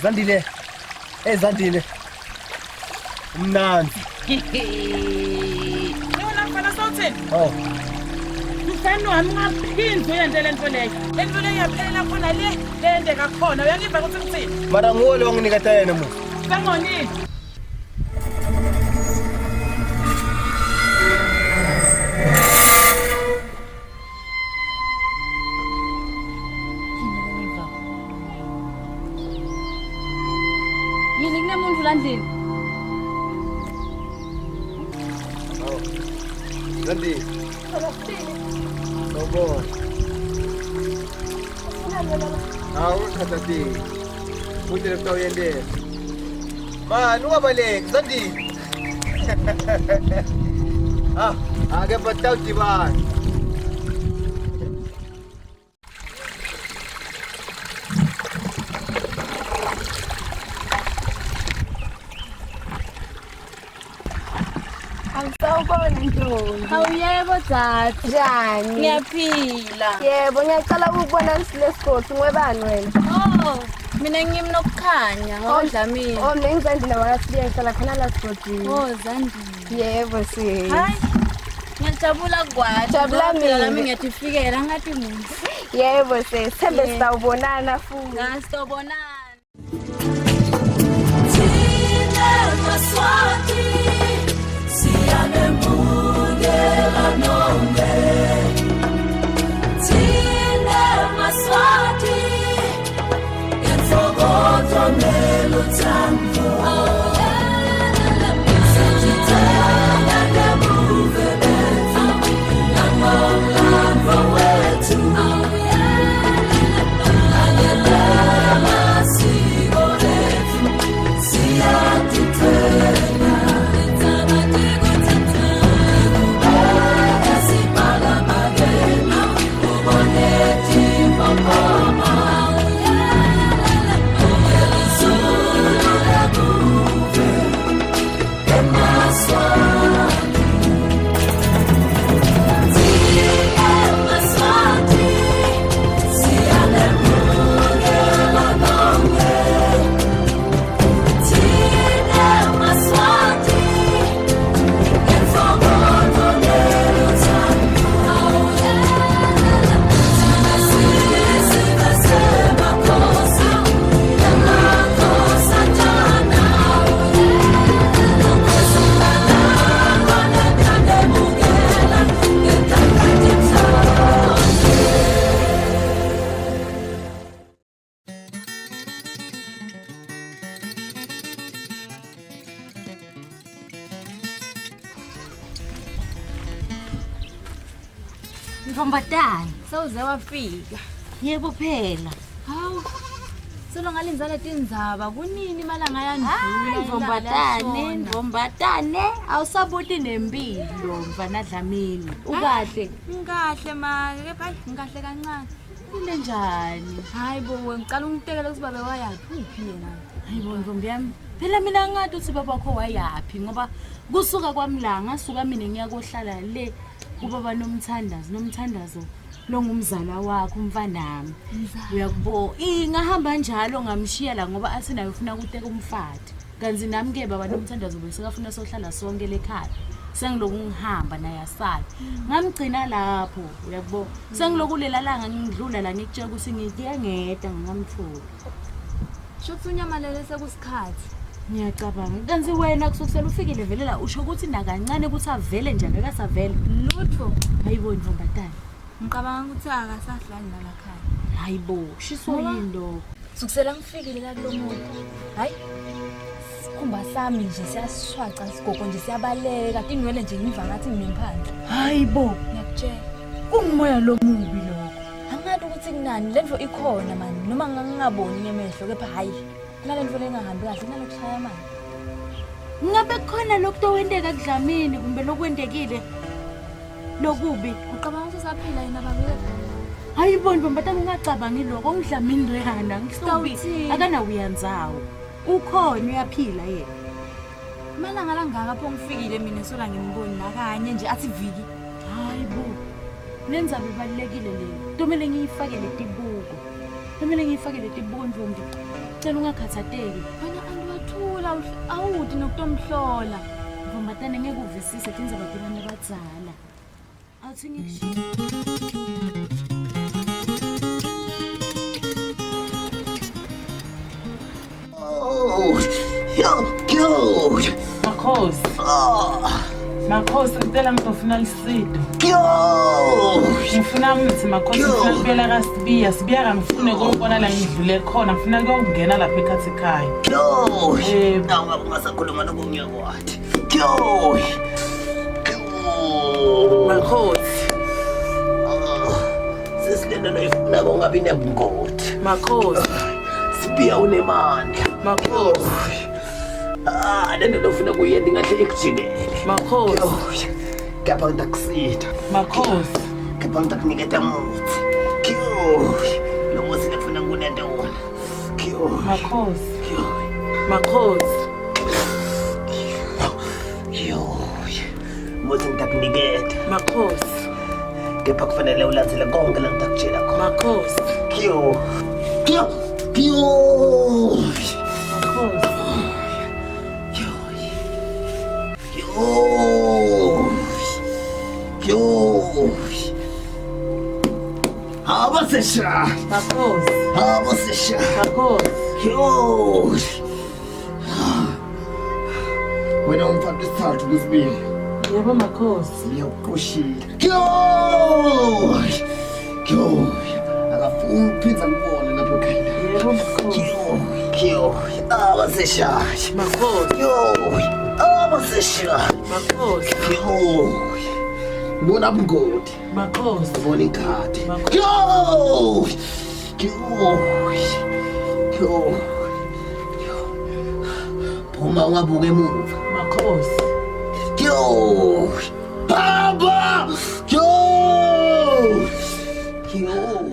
Zandile. Hey Zandile. Umnandi. Wena mfana sawuthini? Oh. Mfana wami ungaphindi uyente le nto leyo. Le nto leyo iyaphelela khona le leyenteka khona. Uyangiva ukuthi ngithini? Mara nguwe lo onginiketa yena musa. Sengonile. Yini kunemuntu la ndlini? Oh. Zandile. Sawubona. Hawu ungakhathazeki. Futhi lesitawuyentela. Mani ungabaleki Zandile. Ah, ake batawudibana. Sawubona ntombi. Hawu yebo dzadze. Njani? Ngiyaphila. Yebo, ngiyacela ukubona lesigodi ngwebani wena? Oh, mina ngimnokukhanya ngokwadlamini. Oh, mina ngizandile wakasibiya ngihlala khona la sigodini. Oh, Zandile. Yebo sis. Hayi. Ngiyajabula kwathi. Jabula Phela nami mina. ngiyatifikela ngathi musi. Yebo sis, thembe Yebo. sitawubonana futhi. Ngasitobonana. Ntombatana, Sewuze wafika. yebo phela. Hawu. Solo ngalinzala tindzaba kunini malanga ayandlula. Ntombatane, ntombatane, awusabuti nempilo mfana Dlamini. Ukahle. Ngikahle make, kepha hayi ngikahle kancane. Into njani? Hayi bo, ngicela ungitekele ukuthi babe wayaphi uphi yena. Hayi bo ntombi yami. Phela mina ngathi uthi baba wakho wayaphi ngoba kusuka kwamlanga asuka mina ngiyakohlala le kubaba nomthandazo, nomthandazo longumzala wakho umfanami. Uyakubo, ingahamba njalo ngamshiya la ngoba athi naye ufuna ukuteka umfati. Kanti nami ke baba nomthandazo besekafuna sohlala sonke lekhaya. Sengiloku ngihamba naye asala. Ngamgcina lapho, uyakubo. Sengiloku lela langa ngidlula la ngikutshela ukuthi ngiyangeda ngingamtholi. Shuthi unyamalele sekusikhathi. Ngiyacabanga. Kanti wena kusukusela ufikile vele la usho ukuthi nakancane ukuthi avele nje akakasavele. Lutho. Hayibo ntombatana. Ngicabanga ukuthi akasahlali nalakhaya. Hayibo, shiswa yini lokho? Sukusela ngifikile la kulo muntu. Hayi. Sikhumba sami nje siyasishwaca sigogo nje siyabaleka. Tinwele nje ngiva ngathi nginemphandla. Hayibo, Ngiyakutshela. kungumoya lomubi lokho. Angathi ukuthi kunani le nto ikhona mani noma ngingaboni ngemehlo kepha hayi kunale nto lengahambi kahle kunalokushaya mani. Ngabe kukhona lokhu owenteka kudlamini kumbe lokwendekile lokubi. Ucabanga ukuthi usaphila yena babe? Hayibo ntombatana ungacabangi lokho ngidlamini rehana ngihlubi Sawuthini? akanawuyanzawo. Ukhona uyaphila yena. Amalanga langaka pho ngifikile mina sola ngimboni nakanye nje athi viki. Hayibo. Lenzaba ibalulekile le. Kumele ngiyifake letibuko. Kumele ngiyifake letibuko ntombi. Ngicela ungakhathateki. Wena anti wathula awuti nokutomhlola. Ntombatane ngeke uvisise tindzaba tebantfu labadzala. Awuthi ngikushiye. Oh, yo, yo. Makhosi. Makhosi ngicela ngizofuna lisito. Yo. Ngifuna mthi makhosi ngifuna kubuyela kaSibiya. Sibiya kangifune kokubona la ngidlule khona. Ngifuna kuyongena lapha ekhathi ekhaya. Yo. Yebo. Nawu ngabe ungasakhuluma nokungiyakwati. Yo. Yo. Makhosi. Sesilento loyifuna kungabi nebungoti. Makhosi. Sibiya unemandla. Makhosi. Ah, lento lofuna kuyenza ingahle ikujikele. Makhosi. Kepha ngitakusita. Makhosi. Kepha ngitakuniketa muthi. Kyo. Lo muthi lefuna ngikunente wona. Kyo. Makhosi. Makhosi. Yo. Muthi ngitakuniketa. Makhosi. Kepha kufanele ulandzele konke lengitakutshela khona. Makhosi. Kyo. Kyo. Kyo. Makhosi. Yo. Yo. Abasesha. Makhosi. Abasesha. Makhosi. Yo. Wena umfana wesithathu kwesibili. Yebo makhosi. Ngiyakuqoshile. Yo. Yo. Akafuni ukuphinda ngibone lapho ekhaya. Yebo makhosi. Yo. Yo. Abasesha. Makhosi. Yo. Abasesha. Makhosi. Yo. Ngibona bungoti. Makhosi. Ngibona ikhadi. Makhosi. Yo. Yo. Yo. Phuma ungabuka emuva. Makhosi. Yo. Baba. Yo. Yo.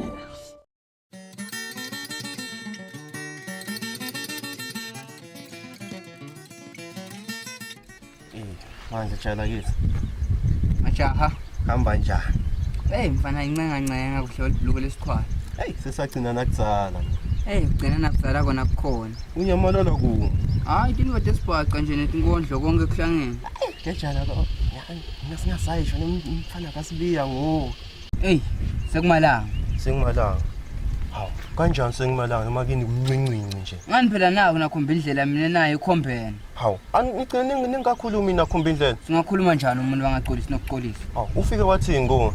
Manje tshela kithi Majaha. hamba njani? Hey mfana incenga ncenga kuhle libhuluko lesikhwala. Hey, sesagcina nakudzala. Hey ugcina nakudzala kona kukhona. Unyamalala ku. Hayi tinto tesibhaca nje netinkondlo konke kuhlangene. Ngejala ko. Ngingasayisho nemfana kaSibiya ngo. Hey sekumalanga. Sengimalanga. Hawu, kanjani sengimalanga noma kini kumncincinci nje. Ngani phela nawe nakhomba indlela mina naye ikhombene. Hawu, anigcine ningakhulumi nakhomba indlela. Singakhuluma njani umuntu wangacolisi nokucolisa? Hawu, ufike wathini ngo?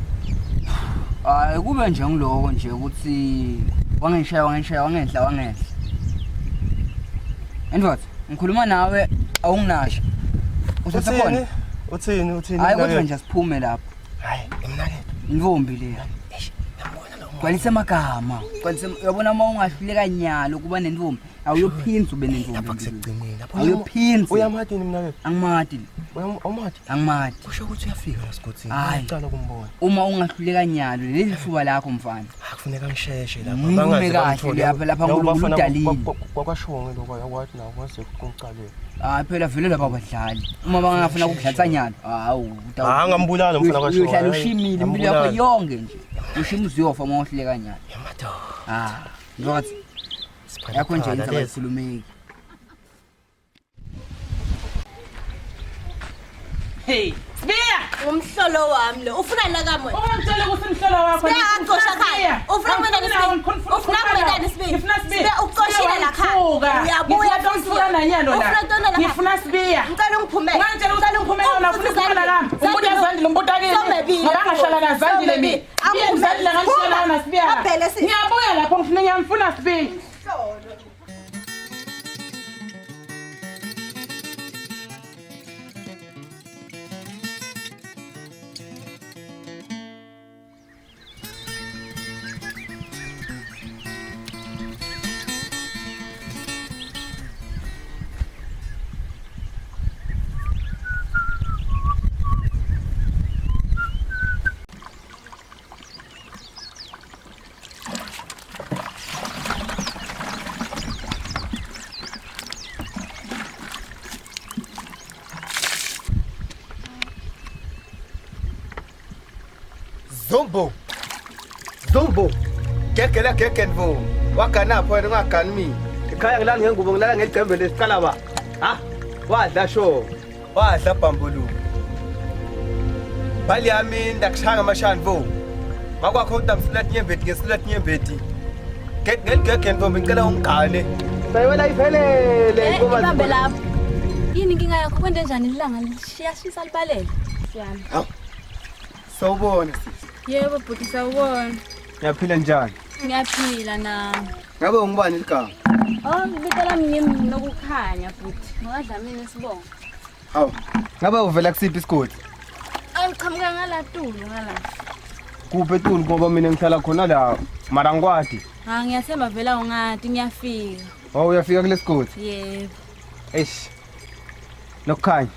Hayi kube nje ngiloko nje ukuthi wangishaya wangishaya wangenhla wangenhla. Endvodza, ngikhuluma nawe awunginasho. Usesekhona? Uthini? Uthini? Hayi kodwa nje asiphume lapho. Hayi, mnakethu. Intfombi leya. Gcwalisa amagama. Gcwalisa uyabona uma ungahluleka nyalo kuba nentombi, awuyophinza ube nentombi. Lapha kusekugcineni. Lapha Awuyophinza. Uyamati yini mnakethu? Angimati. Awumati? Angimati. Kusho ukuthi uyafika lasigodzini. Hayi. Ngicala kumbona. Uma ungahluleka nyalo leli thuba lakho mfana. Kufuneka ngisheshe lapha. Ngikhulume kahle lapha lapha uNkulunkulu udalile. Kwakwashonge lokho yakwathi nawo kwaze kuqalele. Hayi phela vele laba abadlali. Uma bangafuna ukudlatsa nyalo, hawu Ah, ngambulala umfana kaShonge. Uyohlala ushimile impilo yakho Ngambulala. yonke nje. Ushima uziyofa uma uhluleka nyalo. Yamadoda. Ah, ndokathi yakho nje indzaba ayikhulumeki. Hey, Sibiya! Umhlolo wami lo. Ufuna la kamwe. Ungangitshela ukuthi umhlolo wakho. Sibiya akuxosha khaya. Ufuna kwenda nesibili. Ufuna kwenda nesibili. Ngifuna Sibiya. Sibiya ukuxoshile la khaya. Uyabuya Ngifuna futhi. nanyalo la. Ufuna kutona la khaya. Ngifuna Sibiya. Ngicela ungiphumele. Ungangitshela ukuthi ungiphumele na ufuna ukuphumela lami. Umbuta Zandile umbuta kini. Somebile. Ngoba ngahlala na Zandile mina. Angiphume. Zandile ngamhlala na Sibiya. Aphele sisi. Ngiyabuya lapho ngifuna ngiyamfuna Sibiya. Zombo. Zombo. Gegela gege ndvo. Wagana pho wena ungagani mina. Ekhaya ngilala ngengubo ngilala ngegcembe lesiqala ba. Ha? Wadla sho. Wadla bhambulu. Bali yami ndakushaya ngamashani vo. Makwakho utamsula tinyembeti ngesula tinyembeti. Ngeligege ntombi ngicela ungigane. Sayiwela iphelele Eh, ibambe lapho. Yini inkinga yakho kwente njani ilanga lishiyashisa libalele? Siyami. Hawu. Sawubona sisi. Yebo bhuti sawubona. Ngiyaphila njani? Ngiyaphila nami. Ngabe ungubani ligama? Oh, ngibito lami ngimi nokukhanya bhuti. NgokaDlamini isibongo. Hawu. Ngabe uvela kusiphi isigodi? Angiqhamuka ngala tulo ngala. Kuphi etulu ngoba mina ngihlala khona la. Mara ngikwati. Ha ngiyathemba vela ungati ngiyafika. Oh uyafika kulesigodi? Yebo. Eish. Nokukhanya.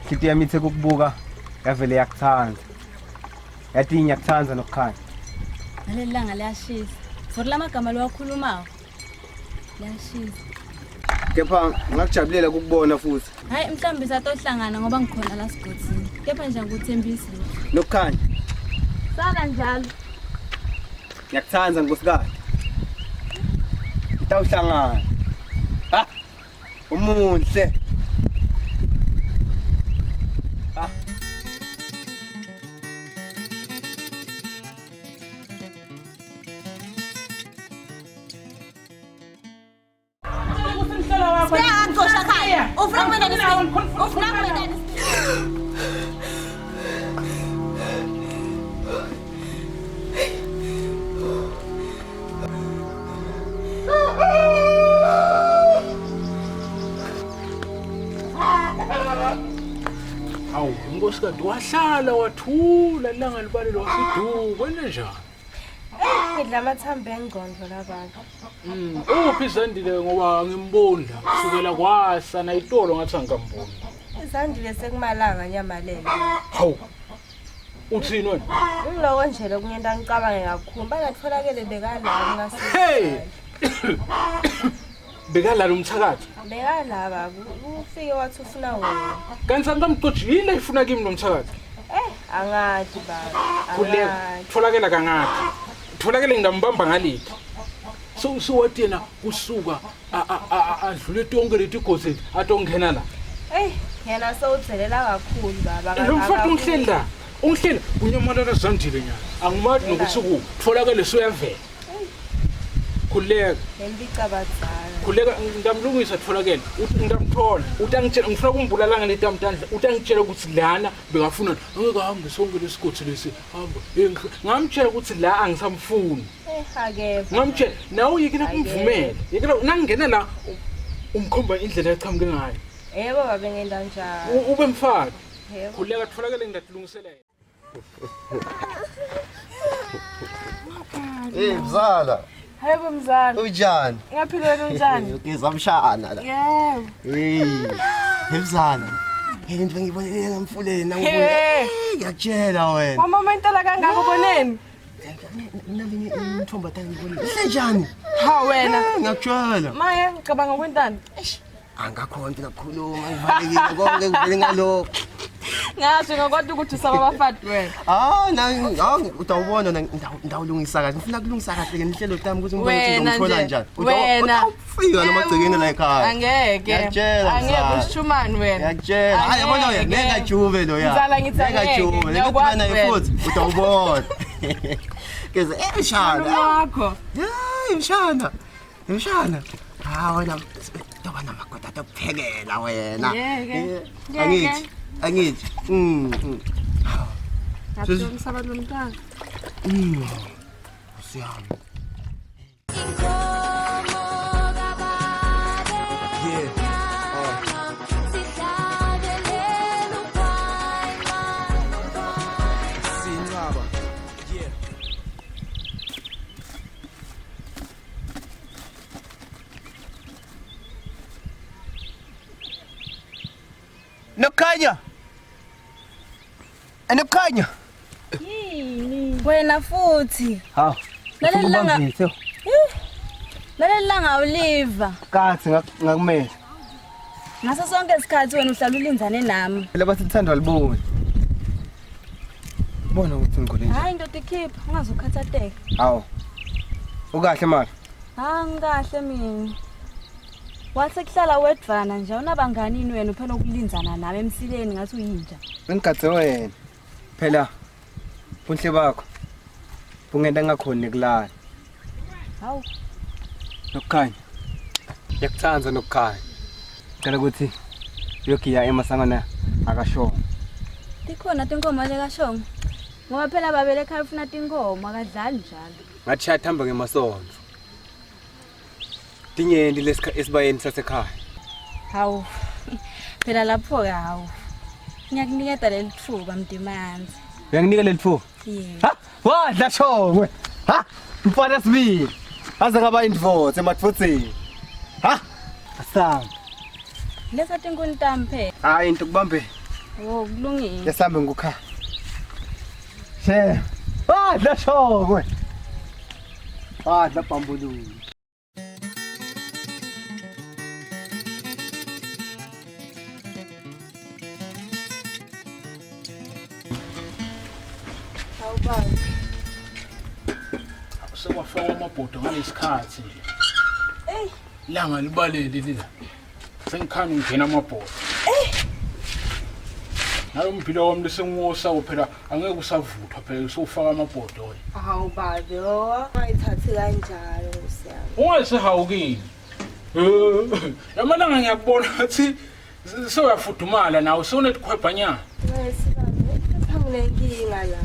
Nhliziyo yami ithe kukubuka yavele yakuthanda. Yathi ngiyakuthanda nokukhanya. Naleli langa liyashisa. For lamagama lowakhulumayo. Liyashisa. Kepha ngakujabulela ukukubona futhi. Hayi mhlawumbe satohlangana ngoba ngikhona la sigodzini. Kepha nje angikuthembisi lutho. Nokukhanya. Sala njalo. Ngiyakuthanda nkosikazi. Itawuhlangana. Ha. Umuhle. Ha. Sibeka khaya. Ufuna kumenda nisi. Ufuna kumenda nisi. Hawu, unkosikazi wahlala wathula ilanga libalele wasiduku kwente njani? Ngidla amathambo engqondo labantu. Uphi Zandile ngoba ngimboni la kusukela kwasa nayitolo ngathi angikamboni. Izandile sekumalanga nyamalele. Hawu. Uthini wena? Ngiloko nje lokungenta ngicabange kakhulu. Bangatholakele bekala ngase. Hey! Bekalala umthakathi. Bekala baba. Ufike wathi ufuna wena. Kanti angamxoji yini ayifuna kimi lo mthakathi? Eh, angathi baba. Khuleka, Angathi. tholakela kangaki? Tholakele ngidambamba ngaliphi? So so wathi yena kusuka adlule tonke leti gosi atongena la. Eh, yena sewudzelela kakhulu baba. Lo mfati ungihleli la. Ungihleli unyamalala Zandile nyana. Angimazi nokuthi kuphi. Tholakele suyavela. Khuleka. Nembica badzala. Khuleka ngidamlungisa tholakele. Uthi ngidamthola. Utangitshela ngifuna ukumbulala ngaleti amtandla. Utangitshela ukuthi lana bengafuna angeke ahambe sonke lesigodi lesi. Hamba. Ngamtshela ukuthi la angisamfuni. Eh, akekho. Ngamtshela nawe yekela kumvumela. Yekela nangingena la umkhomba indlela echamuke ngayo. Yebo baba ngenda njalo. Ube mfana. Yebo. Khuleka tholakele ngidakulungisela yena. Hey mzala, Hayibo mzala. unjani? Ngiyaphila wena unjani? Ugeza mshana la. Yebo. Hey, mzala. Hey into engiyibonile ngamfuleni nangibona. Hey. Ngiyakutshela wena. Wamama intela kangaka uboneni? Nalinye intombazane ngibonile. Ihle njani? Ha wena. Ngiyakutshela. Maye ngicabanga kwentani? Angakhona ukukhuluma ngivalekile konke ngivele ngalokho. Ngasho ngakwati ukuthi usaba abafati wena. Ah, na utawubona na ndawulungisa kahle. Ngifuna kulungisa kahle ke nihlelo tami ukuthi ngibone ukuthi Wena ngithola nje. njani. Wena. Utawufika namagcekeni la ekhaya. Angeke. Ngiyakutshela, Angeke mzala. usishumani wena. Ngiyakutshela. Hayi yabona wena Angeke. ngeke ajuve lo ya. Mzala ngithi Ngeke angeke. ajuve. Ngeke Ngiyakwazi naye wena. futhi utawubona. Keze eh mshana. Malume wakho. Hayi mshana. Mshana. Ha wena toba namagoda atokuphekela wena. Ngeke. Eh, Ngeke. Angithi. Angithi. Ngathi umsaba lomntwana. Usiyami. Sinqaba. Yeah. Nokukhanya. Nokukhanya. Yini? Wena futhi. Hawu. Naleli langa- Ukubambise. Naleli langa uliva. Kathi ngakumele. Ngaso sonke isikhathi wena uhlala ulindzane nami. Phela bathi lithandwa liboni. Bona ukuthi ngigule nje. Hayi ndoda ikhipha ungazukhathatheka. Hawu. Ukahle mara. Ha ngikahle mina. Wathi kuhlala wedvana nje awunabanganini wena uphela ukulinzana nami emsileni ngathi uyinja. Bengigadze wena. Phela bunhle bakho bungenta ngakhoni nekulala. Hawu. Nokukhanya. Ngiyakuthanda nokukhanya. Ngicela ukuthi uyogiya emasangwana akashongo. Tikhona tinkomo lekashongo. Ngoba phela babele ekhaya ufuna tinkomo akadlali njalo. Ngathi shathamba ngemasonto. Tinyenti esibayeni sasekhaya. Hawu. Phela lapho ke hawu. Ngiyakuniketa leli thuba Mdimanzi. Uyanginika leli thuba? Yebo. Ha, wadla shongwe. Ha, mfana sibili. Aze ngaba indvodza emadvodzeni. Ha, asambe. Lesa tinkuni tami phela. Hayi into kubambe. Oh, kulungile. Yasambe ngukha. She. Wadla shongwe. Wadla bambululu. Sekwafakwa amabhodo ngalesikhathi nje. Langa libalele lila. Sengikhani ngena amabhodo. Nalo mphilo wami lesengiwosawo phela angeke usavuthwa phela usufaka amabhodo wena. Hawu babe, ungayithathi kanjalo nkosi yami. Ungasehawukini. Eh, lamalanga ngiyakubona ngathi sewuyafudumala nawe sewunetikhwebhanyana. Nkosi babe, kepha nginenkinga la.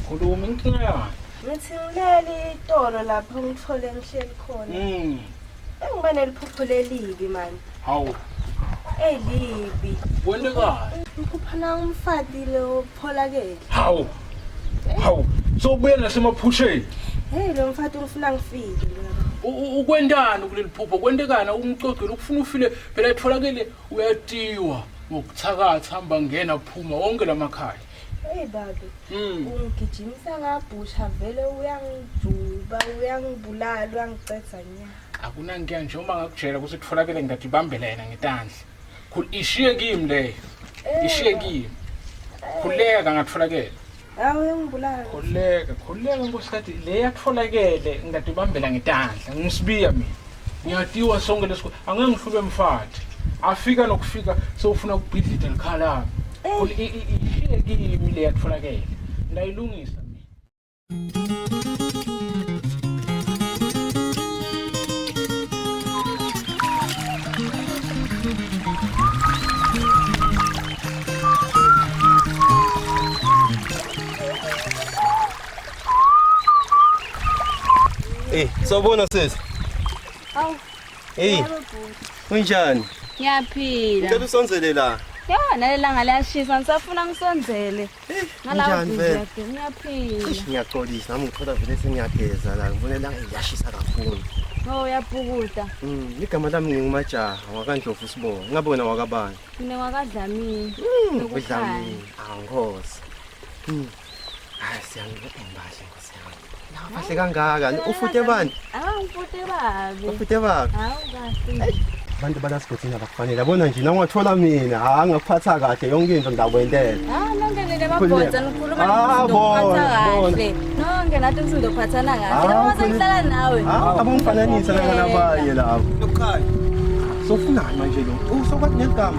Khuluma inkinga yani. Ngithi ngileli itolo lapho ngithole ngihleli khona. Engiba neliphupho lelibi mani. Hawu, Elibi. kwentekani? Ngiphupha na umfati lo pholakele. Hawu. Hawu, sowubuya nasemaphusheni. Hey lo mfati ungifuna ngifike lo. Ukwentani kuleli phupho? Kwentekani umcocela ukufuna ufile phela etholakele uyatiwa ngokuthakatha hamba ngena phuma wonke lamakhaya. Hey babe. Ungigijimisa ngabhusha vele uyangijuba, uyangibulala, uyangicedza nya. Akunankinga nje uma ngakujela ukuthi kutholakele ngadibambela yena ngetandla. Khul ishiye kimi leyo. Ishiye kimi. Khuleka ngatholakele. Hawu uyangibulala. Khuleka, khuleka nkosikati le yatholakele ngadibambela ngetandla. Ngisibiya mina. Ngiyatiwa sonke lesikho. Angeke ngihlube mfati. Afika nokufika sewufuna ukubhidlida likhala lami. Khul ishiye kimi le yatholakele. Ndayilungisa mina. Eh, sawubona sisi. Hawu. Hey, Yebo bhuti. unjani? Ngiyaphila. Ngicela usondzele la. Ya, nalelanga liyashisa ngisafuna ngisondzele. Ngalawo Unjani vele? bhuti ngiyaphila. Ngiyaxolisa nami ngithola vele sengiyageza la. Ngibona la liyashisa kakhulu. Oh, uyapukuta. Igama lami ngingumajaha wakaNdlovu Sibongo. Ngabe wena wakabani? Mina wakadlamini. Udlamini. Awu Nkosi. Hayi siyangibona Nkosi yami. La bahle kangaka. Ufute bani? Awu ngifute babi. Ufute babi. Hawu kahle. Abantu balasigodini abakufanele. Yabona nje nawungathola mina, ha ngakuphatha kahle yonke into ngizakwentela. Ah, nonke nina mabhodza nikhuluma Ah, nokuphatha bona, bona. kahle. Nonke nathi sizophathana kahle. Ah, Noma khuluma. sengihlala nawe. Ah, abongifananisa nalabanye labo. Nokukhanya. Sofunani manje lo? Usokwathi neligama.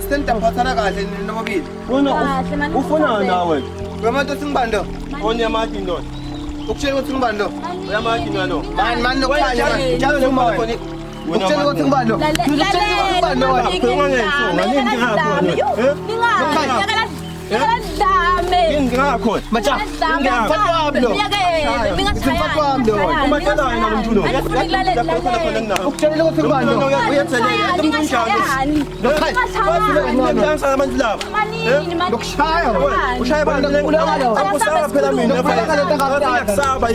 Sentaphathana kahle nobabili. Wena Kahle, mani ufunani nawe? Uyamati ukuthi ngibani lo? Onyamati ndoda. Ukutshela ukuthi ngibani lo? Uyamati ndoda lo. Mani mani nokukhanya mani. Njalo noma khona Ukutshela ukuthi ngibani lo? Ukutshela ukuthi ngibani lo wena? Ngingakho. Majaha, mfati wami lo. Ngithi mfati wami lo. Umahlalayo nalo mntu lo. Ukutshelile ukuthi ngibani lo? Uyadansa abantu laba. Lokushaya wena. Ushaya abantu Akusaba phela mina. Ngiyakusaba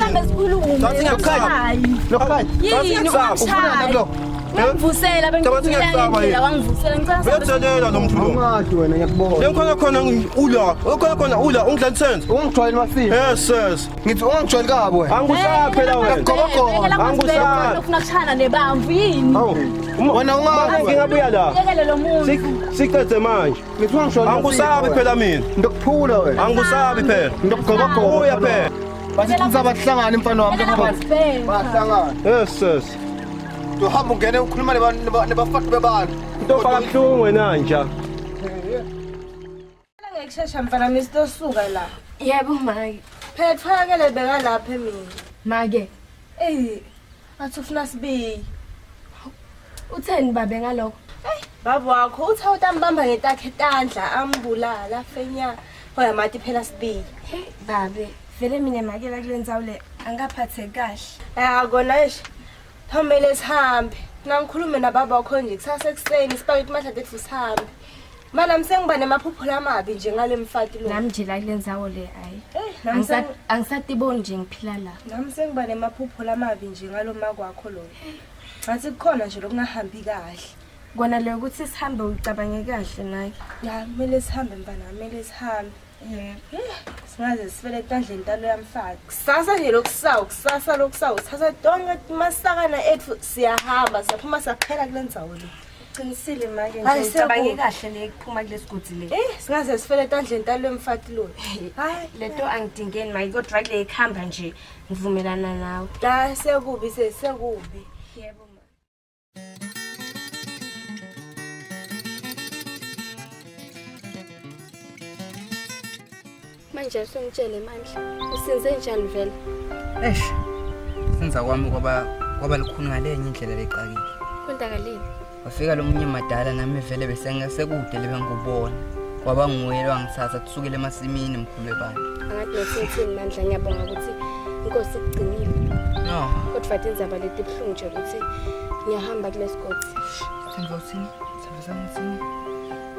yini. Lokukhanya. Yini Ufunani kulo? Ngivusela Cabanga ngiyasaba yini? bengikulela wangivusela ngicela Uyadelela lo mntu lo. Ungadi wena ngiyakubona. Lengikhona khona ula, ukhona khona ula ungidlaliseni. Ungijwayeli masimo. Yes yes. Ngithi ungangijwayeli kabi wena. Angikusaba phela wena. Angikusaba. ufuna kushana nebamvu yini? Hawu. Wena ungazi. Ngingabuya la. Yekele lo muntu. Sicede manje. Ngithi ungangijwayeli. Angisabi phela mina. Ndokuphula wena. Angisabi phela. Ndokugobagoba. Uya phela. Bathi qinisa bahlangane mfana wami Phela abantu. basibheka. Bahlangana. Yes yes. Uhamba ungene ukhuluma nebafati bebantu. Into kabuhlungu wena nja. Ngekushesha mfana mi sitosuka la. Yebo make. Phela tholakele beka lapha mina. Make, Ey, athi ufuna sibiyi. utheni babe ngalokho? Baba wakho uthe utambamba ngetakhe tandla ambulala fenya. Hoya mati phela sibiyi. Hey babe, vele mina make la kule ndzawo le angaphatheki kahle. Eh kona eish. Phambili sihambe. Nangikhulume nababa wakho nje kusasa ekuseni sipake timahla tetfu sihambe. Mana msengiba nemaphupho lamabi nje ngale mfati lo. Nami nje la kule ndzawo le ayi. Eh, nami seng- Angisatiboni nje ngiphila la. nami sengiba nemaphupho lamabi nje ngalo makwakho lo. Ngathi kukhona nje lokungahambi kahle. Kona le ukuthi sihambe ucabange kahle naye. Ya, kumele sihambe mfana, kumele sihambe. Yebo. Singaze sifele etandleni talo yamfati. Kusasa nje lokusawu, kusasa lokusawu, sithatha tonke masakana ethu siyahamba, siyaphuma siyaphela kule ndzawo le. Qinisile make Hayi, nje ucabange sekubi. kahle le kuphuma kulesigodi le. Eh, singaze sifele etandleni talo yomfati lo. Hayi, Leto angidingeni make kodwa kule ikhamba nje ngivumelana nawe. la sekubi sesekubi. Yebo ma. Manje songitshele mandla, usinze njani vele? Eish. Senza kwami kwaba kwaba lukhuni ngalenye indlela lexakile. Kwenzakaleni? Wafika lo munye madala nami vele bese ngasekude lebe ngikubona. Kwaba nguye lwangithatha kusukela emasimini mkhulu webandla. Angathi nothini mandla ngiyabonga ukuthi inkosi ikugcinile. No. Kodwa tindzaba leti buhlungu nje ukuthi ngiyahamba kulesigodi. Senza uthini? Senza sami uthini?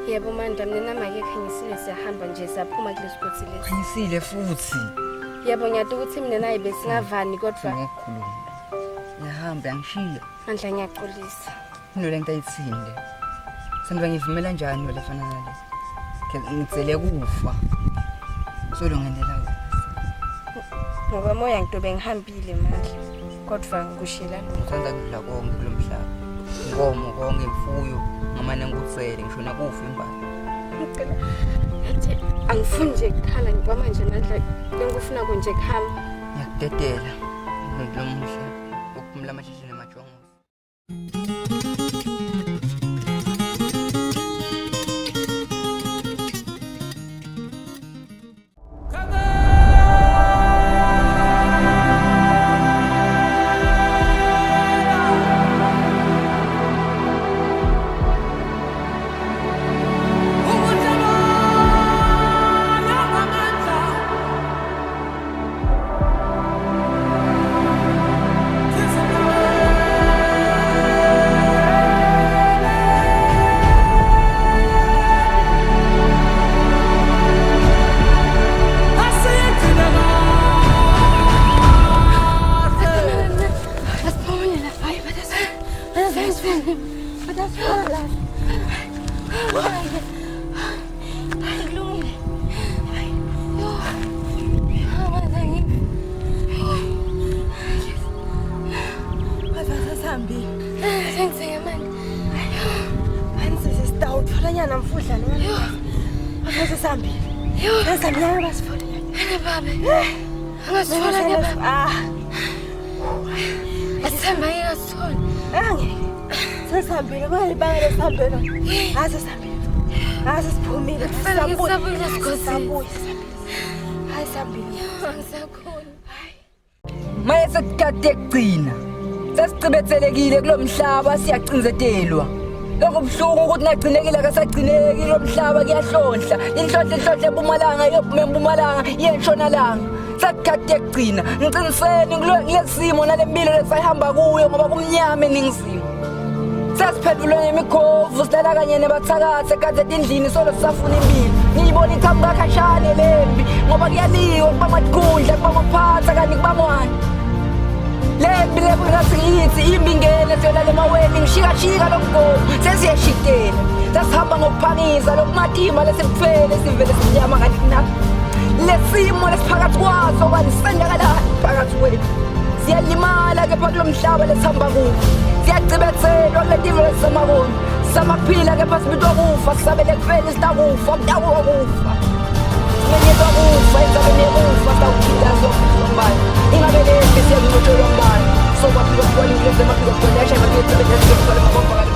Yebo mandla mina namake khanyisile siyahamba nje siyaphuma kulesigodi lesi. Khanyisile futhi. Yebo ngiyati ukuthi mina naye besingavani kodwa Ngokukhuluma. Ngiyahamba yangishiya. mandla ngiyaxolisa. Into le nto ayithini le? Senza ngivumela njani lo lefana nale? Ke ngitsele kufa. Solo ngendlela wena. Ngoba moya ngitobe ngihambile mandla. Kodwa ngikushiyela lokho. Ngithanda kudla konke kulo mhlaba. Inkomo konke imfuyo ngamane ngikutsele ngisho nakufa imbala. Ngicela ngathi angifuni nje kukhala kwamanje mandla lengikufuna nje kuhamba. Ngiyakudedela. Umuntu lomuhle ukuphumula amashishini amajongo. Asiphumule la. Hayi batasifuna. Batasifuna la. Hayi kulungile. Hayi. Yo. Mandla ngimi. Baba sasihambile. Sengithenge manje. Anise sitawutholanyana mfudla lo. Baba sasihambile. Sasihambile basifole. Ene babe. Angasithola ke babe. Ah, Asithemba ngeke asithole. angeke. Sasihambile kwalibanga lesihambelo. Ah sasihambile. Ah sesiphumile. Kufanele sisabuye esigodini. Sabuye sasihambile. Hayi sihambile. Angisakhoni. Maye sekukade kugcina. Sesicibethelekile kulomhlaba siyacindzetelwa. Lokho buhlungu ukuthi nagcinekile akasagcineki lo mhlaba kuyahlonhla. Inhlonhla inhlonhla empumalanga iyophuma empumalanga iye entshonalanga. Sekukade kugcina. Ngiciniseni kulesimo nalempilo lesayihamba kuyo ngoba kumnyama eningizimu. Sesiphendulwe ngemikhovu silala kanye nebathakathi ekade etindlini solo sisafuna impilo. Ngiyibona iqhamuka khashane lembi ngoba kuyaliwa kuba matikundla kuba maphatha kanti kuba mwana. Lembi lekungathi ngiyithi imbi ingene siyolala emaweni ngishikashika lomgomo sesiyashikela. Sesihamba ngokuphangisa lokumatima lesibufele sivele simnyama kanti kunaphi. Lesimo lesiphakathi kwaso kanti sendakalani phakathi kwethu. Siyalimala kepha kulo mhlaba lesihamba kuwo. Siyacibethelwa kule tive lesisemakoni. Samaphila kepha sibitwa kufa sisabele kufeni sitakufa kutakuwa kufa. Simenyelwa kufa endzabeni yekufa sitawuphila siyofihla mbala. Ingabe lempi siyakunqotshelwa ngubani? Sokwafika kwalile semaphiko kudesha emaphiko.